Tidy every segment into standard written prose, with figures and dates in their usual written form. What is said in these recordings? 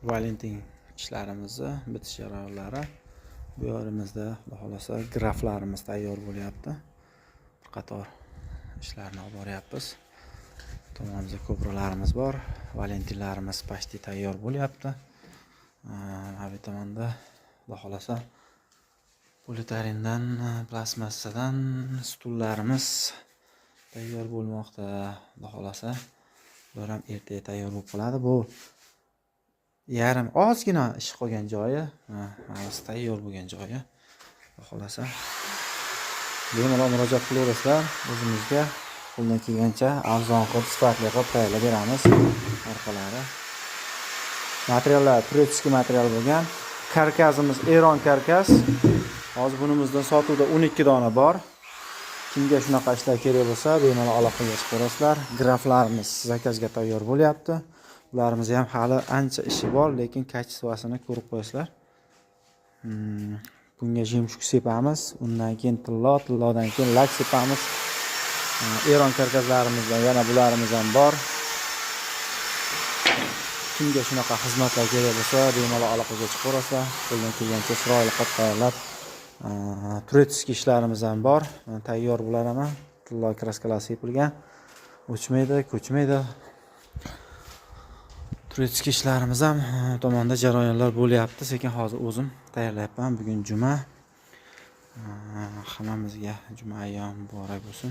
Valentin ishlarimizni bitish jarayonlari. Bu yerimizda xudo xohlasa graflarimiz tayyor bo'lyapti. Bir qator ishlarni olib boryapmiz. Tomonimizda ko'priklarimiz bor. Valentinlarimiz почти tayyor bo'lyapti. Mana bu tomonda xudo xohlasa polietilenden, plastmassadan stullarimiz tayyor bo'lmoqda. Xudo xohlasa bular ham ertaga tayyor bo'lib qoladi. Bu yarim ozgina ish qolgan joyi, mana tayyor bo'lgan joyi. Xudo xohlasa bemalol murojaat qilaverasizlar o'zimizga. Qo'ldan kelgancha arzon qilib, sifatli qilib tayyorlab beramiz arpalari. Materiallar турецкий material bo'lgan. Karkasimiz Eron karkas. Hozir bunimizdan sotuvda 12 dona bor. Kimga shunaqa ishlar kerak bo'lsa, bemalol aloqaga chiqaverasizlar. Graflarimiz заказ ga tayyor bo'lyapti. Bularimiz ham hali ancha ishi bor, lekin качество sini ko'rib qo'yasizlar. Bunga жемчуг sepamiz, undan keyin tillo, tillodan keyin lak sepamiz. Eron karkaslarimizdan yana bularimiz ham bor. Kimga shunaqa xizmatlar kerak bo'lsa, bemalol aloqaga chiqaverasizlar. Qo'ldan kelgancha chiroyli qilib tayyorlab, турецкий ishlarimiz ham bor. Tayyor bular ham tillo краска lar sepilgan. O'chmaydi, ko'chmaydi. Турецкий ishlarimiz ham tomonda jarayonlar bo'lyapti. Sekin hozir o'zim tayyorlayapman. Bugun juma. Hammamizga juma ayyomi muborak bo'lsin.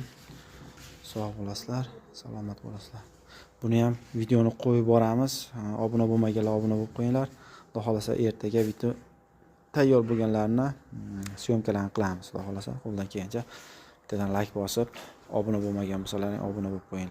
Sog' bo'lasizlar, salomat bo'lasizlar. Buni ham videoni qo'yib boramiz. Obuna bo'lmaganlar obuna bo'lib qo'yinglar. Xudo xohlasa ertaga video tayyor bo'lganlarini съёмка larni qilamiz. Xudo xohlasa qo'ldan kelgancha bittadan layk bosib, obuna bo'lmagan bo'lsalaring obuna bo'lib qo'yinglar.